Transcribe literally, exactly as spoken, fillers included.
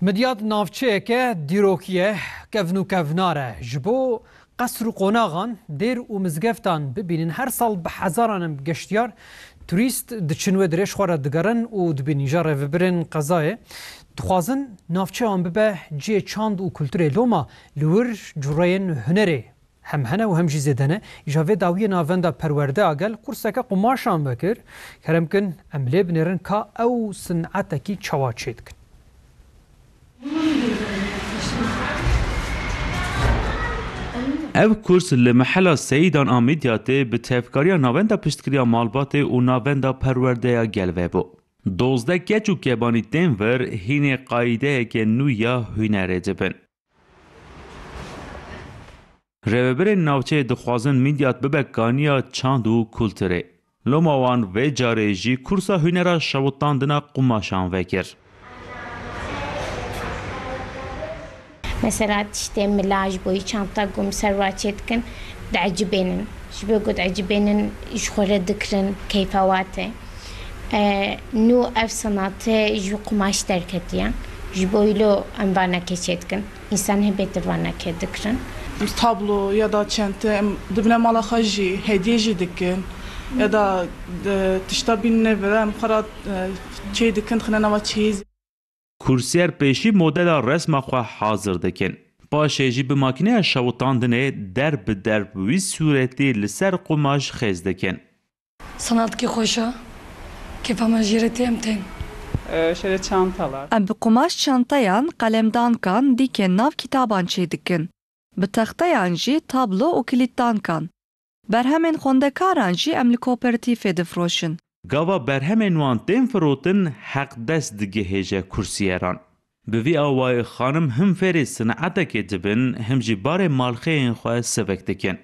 Midyat navçeyeke dîrokî ye, kevn û kevnar e. Ji bo qesr û qonaxan, dêr û mizgeftan bibînin, her sal bi hezaran em geştiyar, turîst diçin wê dirê, ji xwe re digerin û dibînin. Îja rêvebirên qezayê dixwazin navçeya wan bibe cihê çand û kulturê. Loma li wir cureyên hunerê hem hene û hem jî zêde ne. Îja vê dawiyê Navenda Perwerde a gel kurseke qumaşan vekir. Kerem kin, em lê binêrin ka ew sinetekî çawa çêdikin. Ev kurs li Mehela Seyidan a Midyatê bi tevkariya Navenda Piştgiriya Malbatê û Navenda Perwerdeya Gel vebû. Dozdeh keç û kebanî tên vir hînê qayîdeyeke nû ya hunerê dibin. Rêvebirên navçeyê dixwazin Midyat bibe kaniya çand û kulturê. Loma wan vê carê jî kursa hunera şewitandina qumaşan vekir. Mesela tiştê mila ji bo wî çanta gum ser wa çêdikin, diecibênin. Ji bo ku diecibênin, ji xwe re dikirin, keyfa wa tê. E, nû ev senatê ji wî qumaş derketiye. Ji bo wî lo em vanekê çêdikin. Însan hê bêtir vanekê dikirin. Tablo ya da çente em dibine mala xwe jî hediye jî dikin. Ya da, e, tişta bînine vira em xwe re, e, çê dikin, dixine nava çeyizê. Kursiyer pêşî modela resma xwe hazir dikin. Paşê jî bi makîneya şewitandinê derb bi derb wî sûretî li ser qumaş xêz dikin. Sanatkî xweş e. Kêfa me jê re tê, em tên. Ee, şöyle çantalar. Em bi qumaş çantayan, qalemdankan, dîkên nav kitaban çêdikin. Bi texteyan jî tablo û kilîtdankan. Berhemên xwendekaran jî em li kooperatîfê difroşin. Gava berhemên wan tên firotin, heqdest digihêje kursiyeran. Bi vî awayî xanim him fêrê sinetekê dibin, him jî barê malxeyên xwe sivik dikin.